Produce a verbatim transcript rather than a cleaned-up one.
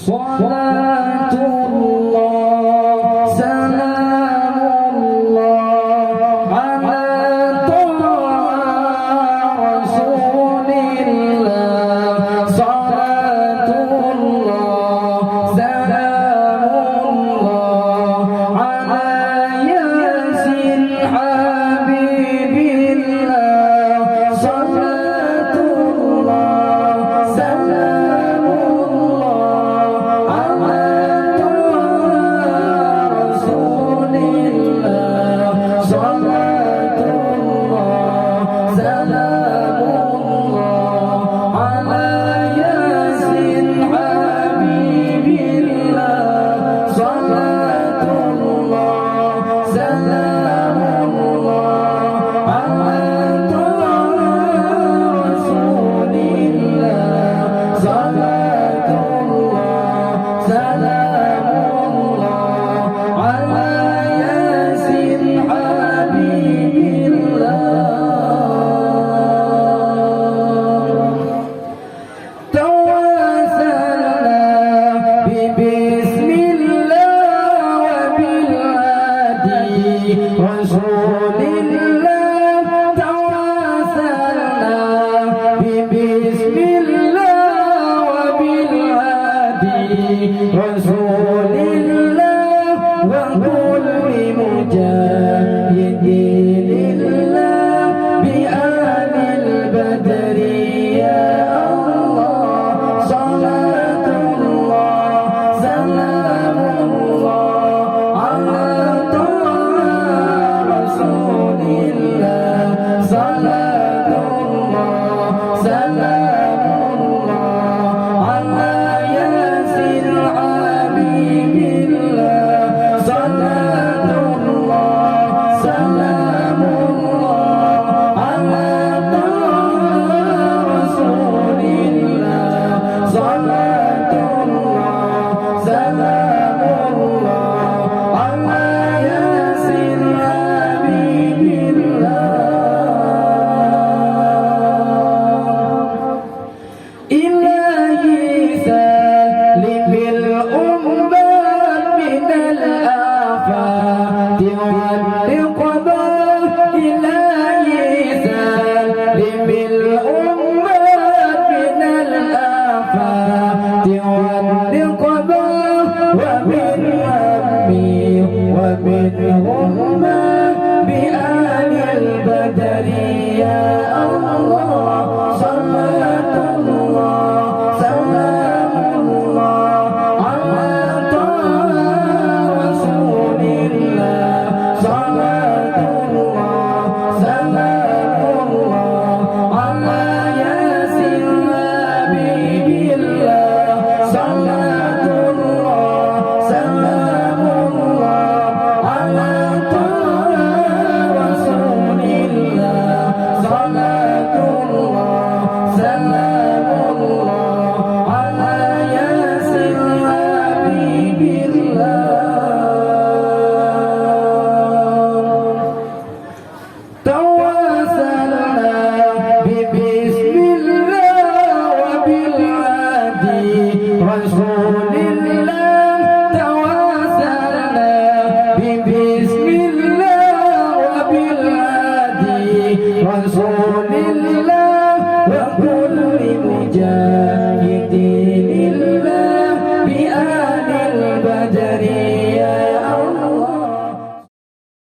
Salatullah, salamullah, ala taha Rasulillah. Salatullah, salamullah, ala Yasin Habibillah. Salatullah, salamullah, ala taha Rasulillah. Salatullah, salamullah, ala Yasin Habibillah. Salatullah, salamullah, ala taha Rasulillah. Salatullah, salamullah, ala Yasin Habibillah. Tawassalna bi bismillah wa bil hadi Rasulillah. Tawassalna bi bismillah wa bil hadi Rasulillah. Wa kulli mujahidin lillah bi ahlil badri ya Allah. Salatullah, salamullah, ala taha Rasulillah. Salatullah, salamullah, ala Yasin Habibillah. Salatullah, salamullah, ala taha Rasulillah. Salatullah, salamullah, ala Yasin Habibillah. Ilahi sallimil ummat minal afati wal iqbal. Ilahi sallimil ummat minal afati wal iqbal. Wa min hammi wa min humma bi ahlil badri ya Allah. Salatullah, salamullah, ala taha Rasulillah. Salatullah, salamullah, ala Yasin Habibillah. Salatullah, salamullah, ala taha Rasulillah. Salatullah, salamullah, ala Yasin Habibillah. Tawassalna bi bismillah wa bil hadi Rasulillah. Tawassalna bi bismillah wa bil hadi Rasulillah. Wa kulli mujahidin lillah bi ahlil badri